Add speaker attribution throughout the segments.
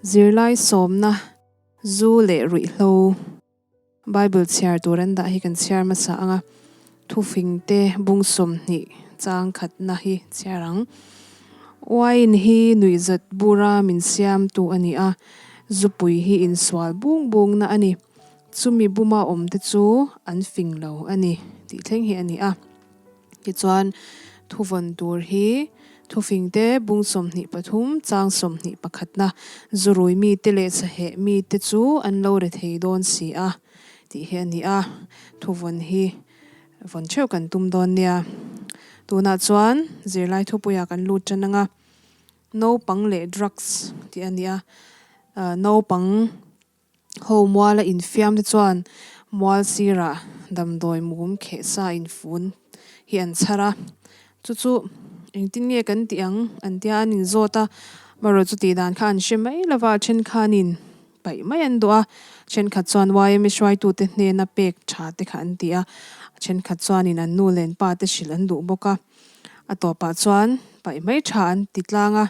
Speaker 1: Zirlai sawmna, zu leh ruihhlo Bible chhiar tur an dah hi kan chhiar hmasa ang a, thufingte bung 20 chang khatna hi chhiar ang. Wine hi nuihzat bura min siamtu a ni a, zupui hi insual bung bungna a ni. Chumi buma awmte chu an fing lo a ni tih thleng hi a ni a. Tichuan, thuvawn tur hi thufingte bung 23 chang 21 na zurui mite leh chaheh mite chu an lo re thei dawn si a tih hi a ni a, thuvawn hi vawn theuh kan tum dawn nia. Tunah chuan zirlai thupuiah kan lut tan ang a, naupang leh drugs tih a ni a, naupang Ho muala infiam te chuan mual sirah damdawi mum kheh sa infun hi an chhar a, chu chu engtin nge kan tih ang an tia an inzawt a, marawh chu tih dan kha an hre mai lo va, a thenkhanin paih mai an duh a, thenkhat chuan YMA hruaitute hnena pek tha te kha an ti a, thenkhat chuanin an nu leh an pa te hrilh an duh bawk a, a tawpah chuan paih mai tha an ti tlang a.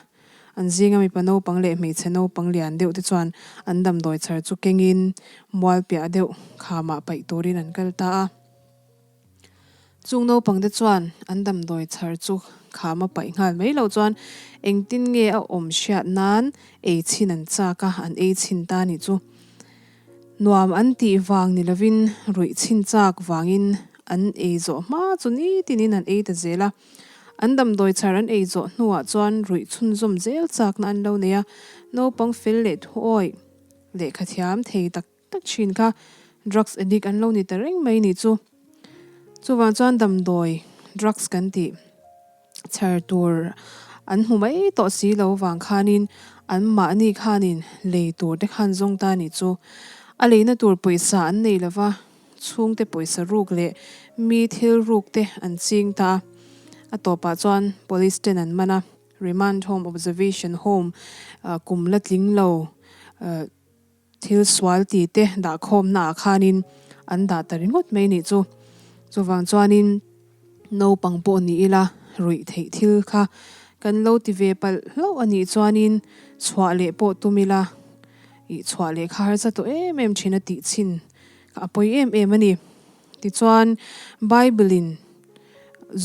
Speaker 1: An zinga mipa naupang leh hmeichhe naupang lian deuh te chuan an damdawi chhar chu kengin mual piah deuh khamah paih turin an kal ta a. Chung naupang te chuan an damdawi chhar chu khama paih nghal mai loh chuan engtin nge a awm hriat nan ei chhin an chak a, an ei chhin ta nih chu. Nuam an tih vang ni lovin ruih chhin chak vangin an ei zawh hma chu nitinin an ei ta zel a. An damdawi chhar an ei zawh hnuah chuan ruih chhunzawm zel chakna an lo nei a, naupang fel leh thuawih lehkha thiam thei tak tak thin kha drugs addict an lo ni ta reng mai nih chu. Chuvang chuan damdawi, drugs kan tih, chhar tur an hmu mai tawh si lo vang khanin an mahni khanin lei tur te khan zawng ta nih chu. A leina tur pawisa an nei lova. Chhungte pawisa ruk leh mi thil ruk te an ching ta a, a tawpah chuan police ten an man a, remand home, observation home kum la tling lo thil sual ti te dahkhawmna ah khanin an dah ta ringawt mai nih chu. Chuvang chuanin naupang pawh ni ila ruih theih thil kha kan lo ti ve palh hlauh a nih chuanin chhuah leh pawh tum ila ih chhuah leh kha harsa tawh em em thin a tih chhin kha a pawi em em a ni. Tichuan Bible in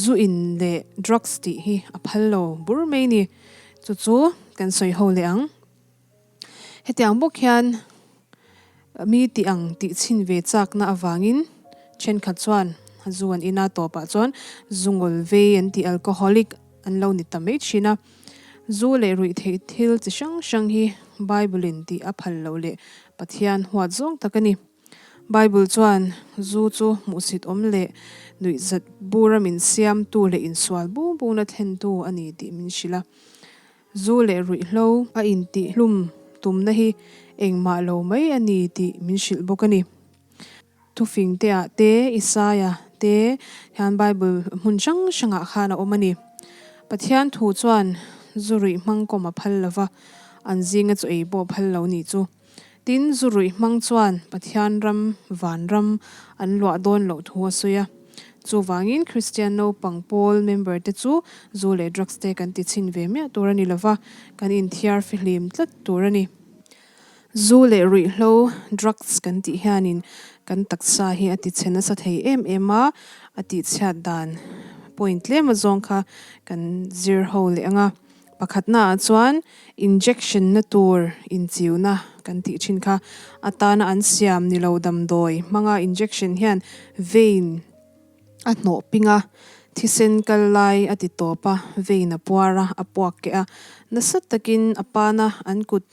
Speaker 1: zu in leh drugs tih hi a phal lo bur mai ni. Chu chu kan sawi ho leh ang. Hetiang bawk hian mi tih ang tih chhin ve chakna avangin thenkhat chuan zu an in a, tawpah chuan zu ngawl vei an tih alcoholic an lo ni ta mai thin a. Zu leh ruih theih thil chi hrang hrang hi Bible in tih a phal loh leh Pathian huat zawng tak a ni. Bible chuan zu chu hmuhsit awm leh nuihzat bura min siamtu leh insual bung bungna thlentu a ni tih min hrilh a. Zu leh ruihhlo a intihhlum tumna hi engmah lo mai a ni tih min hrilh bawk a ni. Thufing te ah te, Isaia te hian Bible hmun hrang hrangah khan a awm a ni. Pathian thu chuan zu ruih hmang kawm a phal lo va, an zinga chu ei pawh phal lo nih chu. Tin, zu ruih hmang chuan Pathian ram, van ram an luah dawn loh thu a sawi a. Chuvangin Kristian naupang pawl member te chu zu leh drugs te kan ti chhin ve miah tur a ni lo va, kan inthiar fihlim tlat tur a ni. Zu leh ruihhlo, drugs, kan tih hianin kan taksa hi a tichhe nasa thei em em a, a tihchhiat dan point tlem azawng kha kan zir ho leh ang a. Pakhatnaah chuan injection na tur inchiuna kan tih thin kha atana an siam ni lo damdawi hmanga injection hian vein A hnawh ping a, thisen kal lai a ti tawp a, vein a puar a, a puak keh a. Nasa takin a pana an kut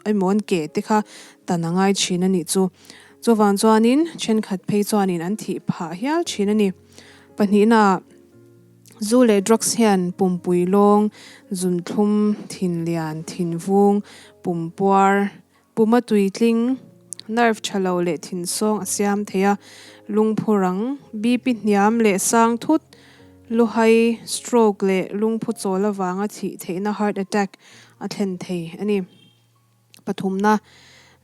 Speaker 1: emaw an ke te kha tan a ngai thin a nih chu. Chuvang chuanin thenkhat phei chuanin an thih phah hial thin a ni. Pahnihnaah zu leh drugs hian pumpui lawng, zunthlum, thinlian, thinvung, pumpuar, Puma tuitling, nerve tha lo leh thinsawng a siam thei a, lungphu rang, BP hniam leh sang thut, luhai, stroke leh lungphu chawl avanga thih theihna heart attack a thlen thei a ni. Pathumna,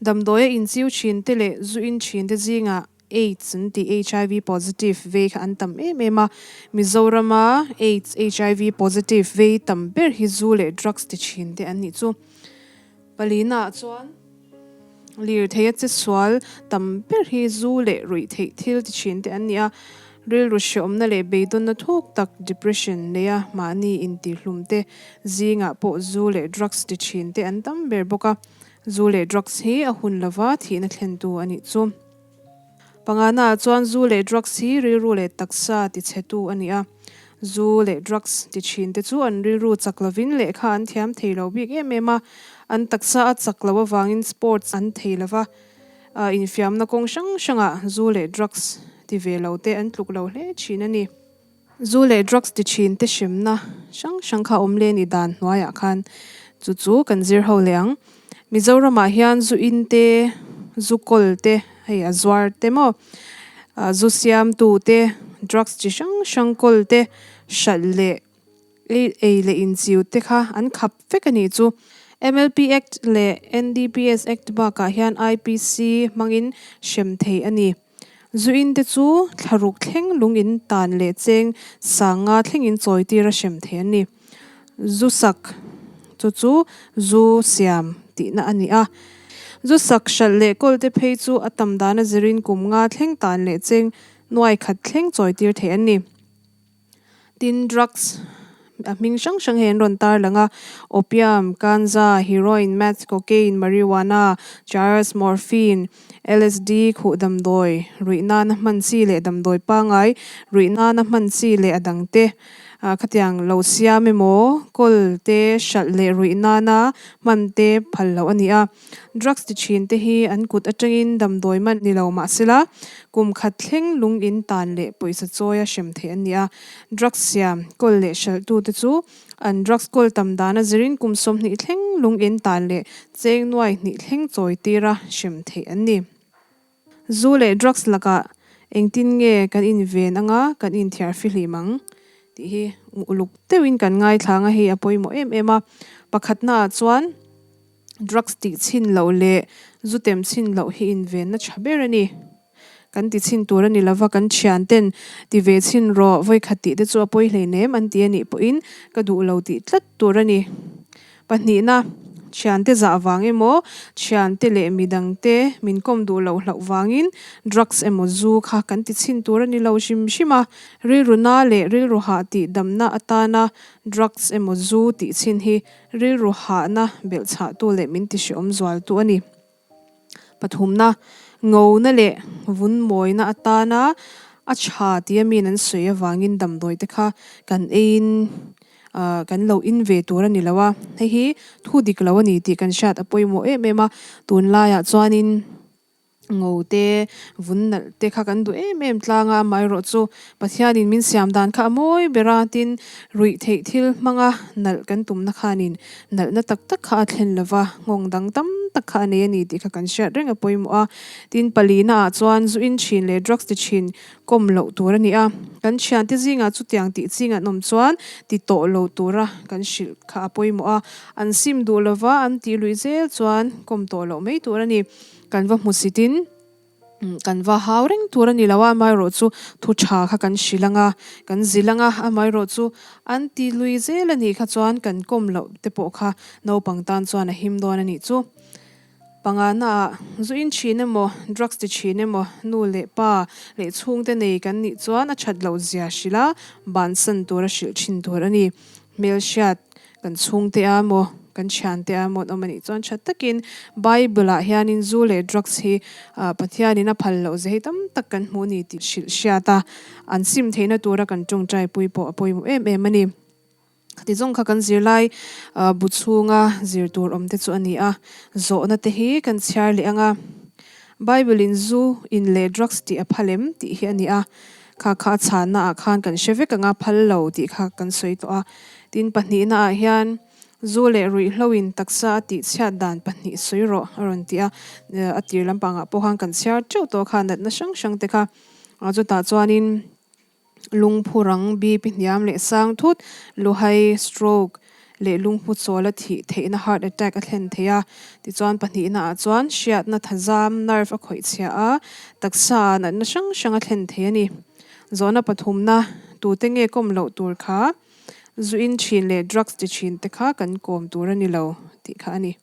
Speaker 1: damdawia inchiu thin te leh zu in thin te zingah AIDS an tih HIV positive vei kha an tam em em a, Mizorama AIDS HIV positive vei tam ber hi zu leh drugs ti thin te an nih chu. Palina ah chuan lirthei a che sual tam ber hi zu leh ruih theih thil ti thin te an ni a, rilru hreawmna leh beidawnna thuk tak, depression, neia mahni intihhlum te zingah pawh zu leh drugs ti thin te an tam ber bawk a, zu leh drugs hi a hun lova thihna thlentu a nih chu. Pangana ah chuan zu leh drugs hi rilru leh taksa ti chhetu a ni a. Zu leh drugs ti thin te chu an rilru chak lovin lehkha an thiam thei lo bik em em a. An taksa a chak lo avangin sports an thei lo va, infiamna kawng hrang hrangah zu leh drugs ti ve lo te an tluk lo hle thin a ni. Zu leh drugs ti thin te hremna hrang hrang kha awm le ni dan hnuaiah khan chu chu kan zir ho leh ang. Mizoramah hian zu in te, zu kawl te, hei a zuar te maw, zu siamtu te, drugs chi hrang hrang kawl te, hralh leh ei ei leh inchiu te kha an khap vek a nih chu. MLP Act leh NDPS Act bakah hian IPC hmangin hrem theih a ni. Zuin te chu thlaruk thleng lung in tan leh cheng sanga thleng in chawi tir a hrem thei an ni. Zu sak chu chu zu siam tihna a ni a. Zu sak hralh leh kawl te phei chu a tam dan a zirin kum nga thleng tan leh cheng nuai khat thleng chawi tir thei an ni. Tin, drugs a hming hrang hrang hi an rawn tar lang a, opium, ganja, heroin, meth, cocaine, marijuana, charas, morphine, LSD, khuh damdawi, ruih nana hman chi leh damdawi pangai, ruih nana hman chi leh a dang te. Khatiang lo siam emaw, kawl te, hralh leh ruih nana hman te phal loh a ni a. Drugs ti thin te hi an kut atangin damdawi man ni lo mahsela kum khat thleng lung in tan leh pawisa chawia hrem theih an ni a. Drugs siam, kawl leh hralhtu te chu an drugs kawl tam dana zirin kum 20 thleng lung in tan leh cheng nuai hnih thleng chawi tira hrem theih an ni. Zu leh drugs lakah engtin nge kan inven anga kan inthiar fihlim ang tih hi uluk deuhin kan ngaithla anga hei a pawimawh em em a. Pakhatnaah chuan drugs tih chhin loh leh zu tem chhin loh hi invenna tha ber a ni. Kan ti chhin tur a ni lova kan thianten ti ve chhin rawh vawikhat tih te chu a pawi hleinem an ti a nih pawhin ka duh lo tih tlat tur a ni. Pahnihna, thiante zah vang emaw, thiante leh midangte min kawm duh loh hlauh vangin drugs emaw zu kha kan ti chhin tur a ni lo hrim hrim a. Rilru na leh rilru hah tih damna atana drugs emaw zu tih chhin hi rilru hahna belhchhahtu leh min ti hreawm zualtu a ni. Pathumna, ngona leh vun mawina atana a tha tia miin an sawi avangin damdawi te kha kan eiin kan lo in ve tur a ni lo a, hei hi thu dik lo a ni tih kan hriat a pawimawh em em a, tunlaiah chuanin ngo te, vun nalh te kha kan duh em em tlang a, amaherawh chu Pathianin min siam dan kha a mawi ber a, tin ruih theih thil hmanga nalh kan tumna khanin nalhna tak tak kha a thlen lo va, nghawng dang tam tak kha a nei a ni tih kha kan hriat reng a pawimawh a. Tin, palina ah chuan zu in thin leh drugs ti thin kawm loh tur a ni a, kan thiante zingah chutiang tih ching an awm chuan ti tawh lo tura kan hrilh kha a pawimawh a, an sim duh lo va, an tih luih zel chuan kawm tawh loh mai tur a ni. Kan va hmusitin kan va hau reng tur a ni lo a, amaherawh chu thu tha kha kan hrilh ang a, kan zilh ang a, amaherawh chu an ti lui zel a nih kha chuan kan kawm loh te pawh kha naupang tan chuan a him dawn a nih chu. Pangana ah zu in thin emaw, drugs ti thin emaw, nu leh pa leh chhungte nei kan nih chuan a that loh zia hrilh a, bansan tura hrilh thin tur a ni. Hmelhriat Kan chhungte a maw, kan thiante a maw an awm a nih chuan tha takin Bible ah hianin zu leh drugs hi Pathianin a phal loh ze hi tam tak kan hmuh ni tih hrilh hriat a, an sim theihna tura kan tawngtai pui pawh a pawimawh em em a ni. Khati zawng kha kan zirlai bu chhunga zir tur awm te chu a ni a, zawhna te hi kan chhiar leh ang a. Bible in zu in leh drugs tih a phal em tih hi a ni a, kha kha a chhanna ah khan kan hre vek ang a, phal lo tih kha kan sawi tawh a. Tin pahnihna ah hian zu leh ruihhlo in taksa a tih chhiat dan pahnih sawi rawh a rawn ti a, a tir lampangah pawh khan kan chhiar teuh tawh kha natna hrang hrang te kha chutah chuanin lungphu rang, BP hniam leh sang thut, luhai, stroke, leh lungphu chawl a thih theihna heart attack a thlen thei a. Tichuan pahnihna ah chuan hriatna thazam, nerve, a khawih chhia a, taksa ah natna hrang hrang a thlen thei a ni. Zawhna pathumna, tute nge kawm loh tur kha? Zu in thin leh drugs ti thin te kha kan kawm tur a ni lo tih kha a ni.